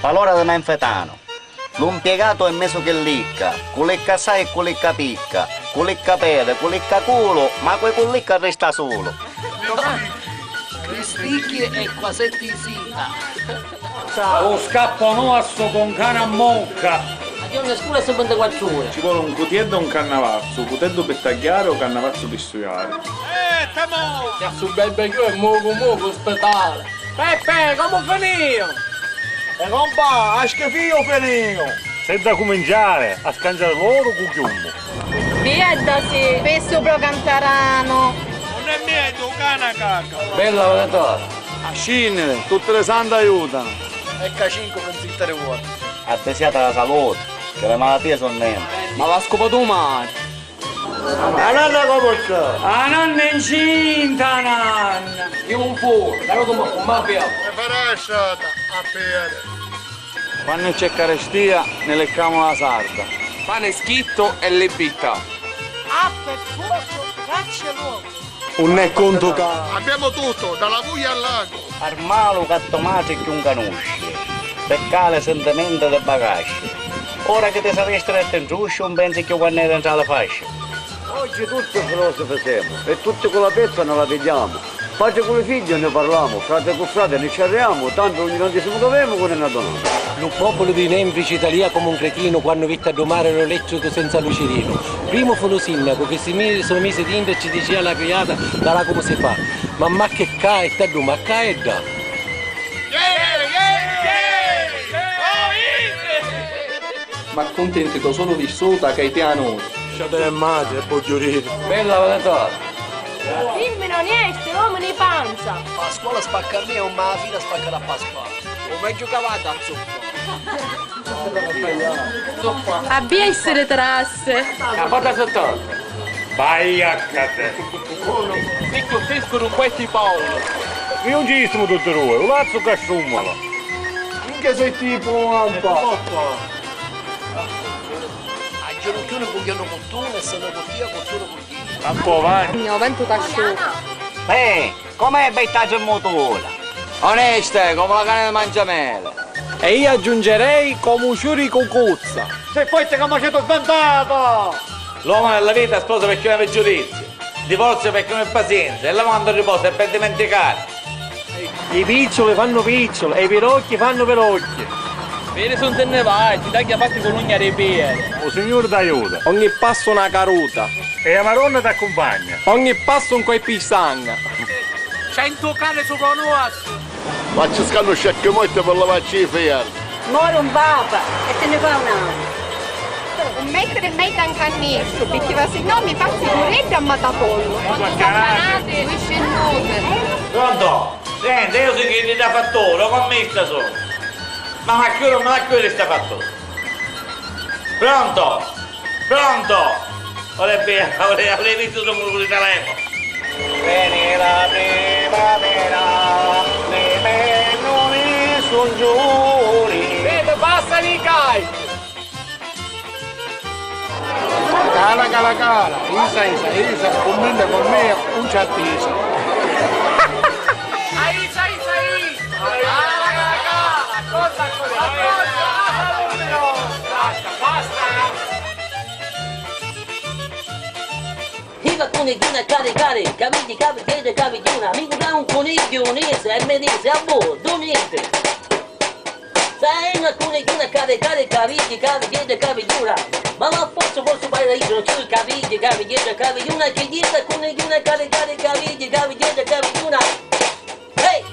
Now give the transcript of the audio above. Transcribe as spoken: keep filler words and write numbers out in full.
All'ora di menfetanu, lu mpiegatu è misu chi licca, cu licca assai e cu licca picca, cu licca pedi, cu licca culu, ma cu e cu licca resta sulu. Cristicchi e quasetti sita. Un scappu nuovu con cana a mucca. A giornu scuru è sempre ventiquattru uri. Ci voli un cutieddu e un cannavazzu, u cuteddu pi tagghiari, u cannavazzu pi sujari. Eh, tamò! Su barbecue e mucu mucu spetali. Peppe, comu finìu? E compà, a schifìu finìu! Senza cuminciari a scanciari l'oru cu chiummu. Biedda si, pi supra cantaranu. Nun è mieddu, u cana caca. Bella la tora. A scinniri, tutti li santi aiutanu. E ca cincu pinzittari vuoti. Addisiata la saluti, che li malatii sunnu nenti. Ma va scupatu u mari. A nanna comu sta? A nanna è incinta, a nanna! Iu un furu, però comu a fumà piapu. E farà a strata a piedi. Quannu c'è carestia, ni liccamu la sarda. Pane schittu e libità. Acqua e fuocu, caccia e luocu. Unn'è cuntu ca. Abbiamo tutto, dalla vuglia all'ago. Armalu ca to matri cchiù 'un canusci, peccà li sintimenti di bagasci. Ora chi ti sapisti detti 'n trusci, 'un pensi cchiù quann'eri 'ntra li fasci. Oggi tutti filosofi semu, e tutti cu la pezza ni la pigghiamu. Patri cu li figghi ni parlamu, frati cu frati ni sciarriamu, tantu un grandisimu c'avemu cu ni n'addunamu. Lu populu di Memphis talia comu un cretinu quannu vitti addumari lu elettricu senza lucidinu. Primu fu lu sinnacu chi si mi-, su misi dintra e ci dicia la criata, "Darà comu si fa." Mamma che ca e t'adduma ca e dda. Ma cuntenti to solu vissuta ca i ti anuri. Sciatene e matri e pugghiuriri. Bella la tora. Fimmina onesta e omini panza. Pasquale spacca a mia, un ma fina spacca da Pasquale. U megghiu cavaddu a zuppa. Abbia essiri trasse. La porta sotto. Vai a cadere. Picchiu friscu nun può esti pollu. Io non ci siamo tutti due, un lazzo che strummola. Minchia sei tipo ampa. A ginucchiuni cugghianu cuttuni e se ne cuttia cuttuni cugghiu. Manco vanni. Mio ventu casciuta. Eh! Com'è bettaggia in mutura? Onesta, comu la cana di Mangiamele. E io aggiungerei comu ciuri cucuzza. Sei forte come siete svantata! L'uomo nella vita sposa perché non ha giudizio, divorzia perché non ha pazienza, e la manda al riposo e per dimenticare. I piccioli fanno piccioli e i pirocchi fanno pirocchi. Vedi su nzennevai, ti tagghia fatti cu l'ugna di piedi. O Signore t'aiuta. Ogni passo una caruta. E la Maronna t'accumpagna. Ogni passu un colpu di sangu. Centu cani su conuassu. Facci scannu scecchi morti per levacci i fierri. Mori un papa e ti ne fa un altru. Un metri e mezzu in canniscu, picchì va sinnò mi fazzu cureddu a matapollu. Quantu sopparati, dui scinnuti. Pronto? Senti, io sono il da fattore, o commessa sono. Ma ma chiudo, ma chiudo sta fattura. Pronto? Pronto? Ora è vero, ora, ora hai visto sul muro di telefono. Veni la primavera, li mennuni sun giuri. Vedi, passali i cai! Cala, cala, cala, isa, isa, isa, cummenta cu mia, un c'attisa. Isa, isa, isa! Cala, cala, cala, cosa, cosa? Basta, basta! Iva cunigghiuna cari cari, cavigghia cavigghedda cavigghuna, mi cuddà un cunigghiu unisi e mi disi: "A vu, duniti?" Saennu a cunigghiuna cari cari, cavigghia cavigghedda cavigghuna, ma va forsu forsu paira iddu, cavigghia cavigghedda cavigghuna, chi ghita cunigghiuna cari cari, cavigghia cavigghedda cavigghuna. Hey!